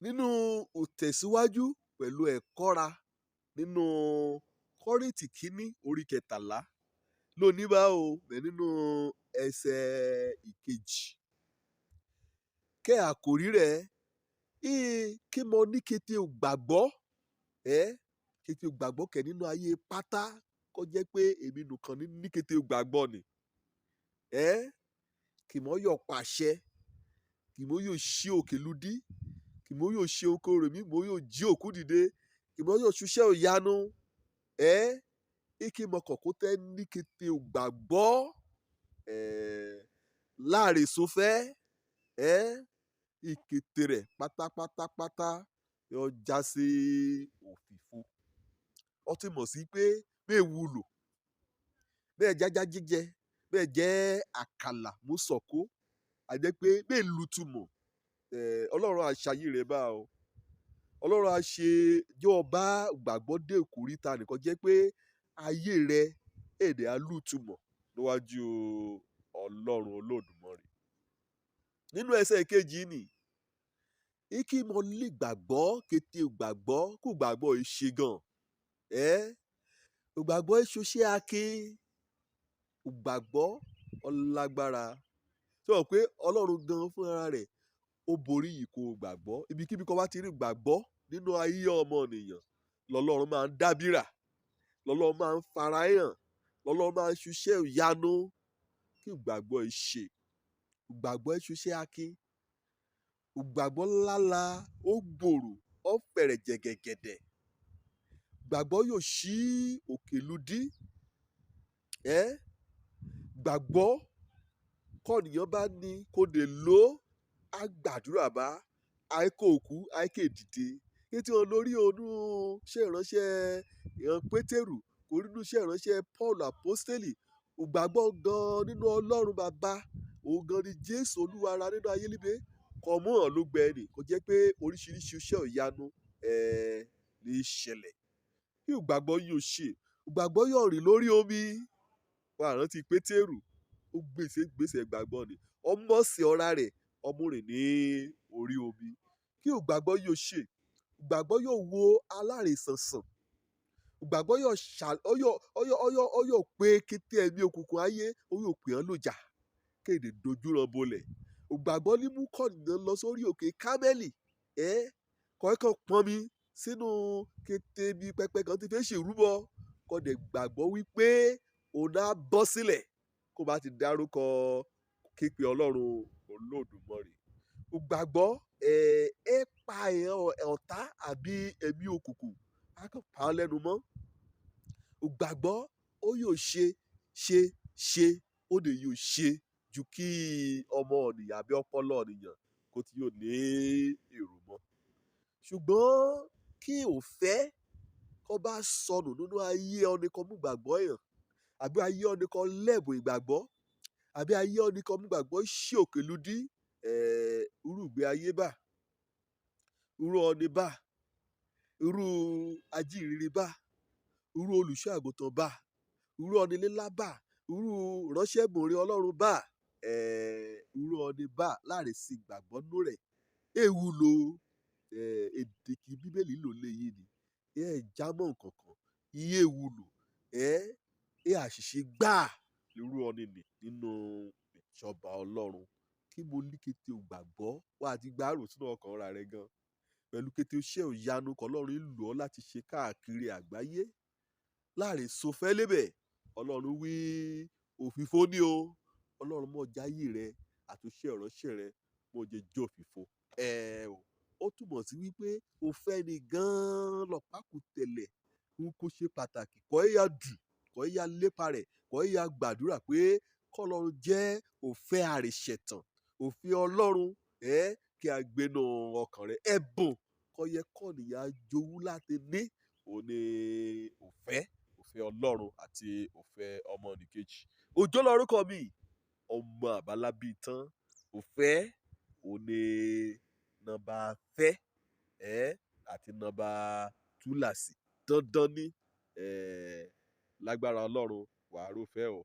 Nínú ìtẹ̀síwájú pẹ̀lú ẹ̀kọ́ra nínú Kọ́ríńtì kínní orí 13 lónìí bá o bẹ̀ nínú ẹsẹ̀ 2. Kẹ́ àkòrí rẹ̀ kí mo ní kété gbàgbọ́ kété gbàgbọ́ kẹ̀ nínú ayé pátá kó jẹ́ pé èmi nìkan ní kété gbàgbọ́ ni. Kì mọ́ yọ̀ pàṣẹ, kì mọ́ yóò ṣí òkè ludí, kì mọ́ yóò ṣe ohunkóhun mi, mọ́ yóò jí òkú dìde, kì mọ́ yóò ṣiṣẹ́ ìyanu. Kí mo kọ̀ kó tẹ́ ní kété gbàgbọ́ láàrin sọfẹ́ ìkété rẹ̀ pátápátápátá yóò já sí òfìfo. Ó ti mọ̀ sí pé bẹ́ẹ̀ wúlò, bẹ́ẹ̀ jájá jíjẹ, bẹ́ẹ̀ jẹ́ àkàlà mú sọ̀kó, a jẹ́ pé bẹ́ẹ̀ lutumọ̀. Ọlọ́run á ṣayé rẹ̀ bá o. Ọlọ́run á ṣe jẹ́ ọba gbàgbọ́ dé ìkóríta nìkan jẹ́ pé ayé rẹ̀ èdè á lùtumọ̀ níwájú Ọlọ́run Olódùmarè. Nínú ẹsẹ̀ 2 ni, kí mo lè gbàgbọ́ kété gbàgbọ́ kó gbàgbọ́ yìí ṣe gan. Ìgbàgbọ́ ṣoṣẹ́ akin, ìgbàgbọ́ ọlágbára. Ṣé o mọ̀ pé Ọlọ́run gan fúnra rẹ̀ ó borí ìkó gbàgbọ́. Ibikíbi kó bá ti rí gbàgbọ́ nínú ayé ọmọnìyàn, lọ́lọ́run máa ń dábìrà, lọ́lọ́run máa ń farahàn, lọ́lọ́run máa ń ṣiṣẹ́ ìyanu. Kí ìgbàgbọ́ yìí ṣe, ìgbàgbọ́ ṣoṣẹ́ akin, ìgbàgbọ́ ńláńlá ó gbòòrò, ó fẹ̀rẹ̀ jẹ̀gẹ̀gẹ̀dẹ̀. Gbàgbọ́ yóò ṣí òkè ludí. Gbàgbọ́ kọ́nìyàn bá ní kó dè ló á gbàdúrà bá àìkò òkú àìkè dìde. Kí tí wọn lórí onú iṣẹ́ ìránṣẹ́ ìran Pétérù, kò rí inú iṣẹ́ ìránṣẹ́ Paul Apostoli. Ìgbàgbọ́ gan nínú Ọlọ́run bàbá, òun gan ni Jésù Olúwa ra nínú ayé líbe. Kọ̀ mọ́ ọ̀ ló gbẹ nì, kò jẹ́ pé oríṣiríṣi iṣẹ́ ìyanu ní í ṣẹlẹ̀. Kí ìgbàgbọ́ yóò ṣe, ìgbàgbọ́ yóò rìn lórí omi. Wà á rántí Pétérù, ó gbèsè gbèsè ìgbàgbọ́ ni. Ọmọ sí ọ̀rá rẹ̀, ọmú rìn ní orí omi. Kí ìgbàgbọ́ yóò ṣe, ìgbàgbọ́ yóò wo alárèsànsàn. Ìgbàgbọ́ yóò ṣà, ó yóò pé kété ẹ̀mí òkùnkùn ayé, ó yóò pè ọ́n lójà. Kéde dojúràn bolẹ̀. Ìgbàgbọ́ ní mú kọ̀nìyàn lọ sórí òkè Kámẹ́lì. Kọ̀ọ̀kan pọnmi sínú kété bí pẹpẹ kan tí fẹ́ ṣèrúbọ. Kọ́ dẹ̀ gbàgbọ́ wípé òun á bọ́ sílẹ̀ kó bá ti dárúkọ képe Ọlọ́run Olódùmarè. Ìgbàgbọ́ pa ọ̀tá àbí ẹ̀mí òkùnkùn, á kàn pa á lẹ́nu mọ́. Ìgbàgbọ́ ó yóò ṣe ṣe ṣe ó lè yóò ṣe ju kí ọmọ ènìyàn àbí ọpọlọ ènìyàn kó tí yóò ní èrò mọ́. Ṣùgbọ́n kí òfẹ́ kó bá sọnù nínú ayé ọni kan mú gbàgbọ́ yàn, àbí ayé ọni kan lẹ́bùn ìgbàgbọ́, àbí ayé ọni kan mú gbàgbọ́ ṣí òkè ludí, irú ìgbé ayé bá, irú ọni bá, irú ajíhìnrere bá, irú olùṣọ́ àgùntàn bá, irú ọni lílá bá, irú ìránṣẹ́bìnrin Ọlọ́run bá, irú ọni bá láàrin sí ìgbàgbọ́ nínú rẹ̀. Ewu lo èdè kí Bíbélì lò lé yìí ni. Ẹ jámọ́ nǹkan kan, iye wúlò, àṣìṣe gbà irú ọni nì nínú ìjọba Ọlọ́run. Kí mo ní kété ò gbàgbọ́ wà á ti gbárùn sínú ọkàn ara rẹ gan. Pẹ̀lú kété iṣẹ́ ìyanu kan Ọlọ́run ń lò ọ́ láti ṣe káàkiri àgbáyé. Láàrin sọfẹ́ lébẹ̀, Ọlọ́run wí òfìfo ní o. Ọlọ́run mọ̀ jáyé rẹ àti iṣẹ́ ìránṣẹ́ rẹ mọ̀ jẹ́ jó òfìfo. Ó túmọ̀ sí wípé o fẹ́ ni gan-an lọ́pàkùtẹ̀lẹ̀ ń kó ṣe pàtàkì. Kọ́ ẹ yá dù, kọ́ ẹ yá lépa rẹ̀, kọ́ ẹ yá gbàdúrà pé kọ́lọ́run jẹ́ òfẹ́ àrìṣẹ̀tàn, òfin Ọlọ́run kí a gbénu ọkàn rẹ̀. Ẹ̀bùn kọ́ yẹ kọ́nìyàn jowú láti ní òní òfẹ́, òfẹ́ Ọlọ́run àti òfẹ́ ọmọnìkejì. Òjó lorúkọ mi, ọmọ àbálábí tán, òfẹ́ òní nọ́mbà fẹ́ àti nọ́mbà túláàsì. Dandan ni lágbára Ọlọ́run wàá rófẹ́ o.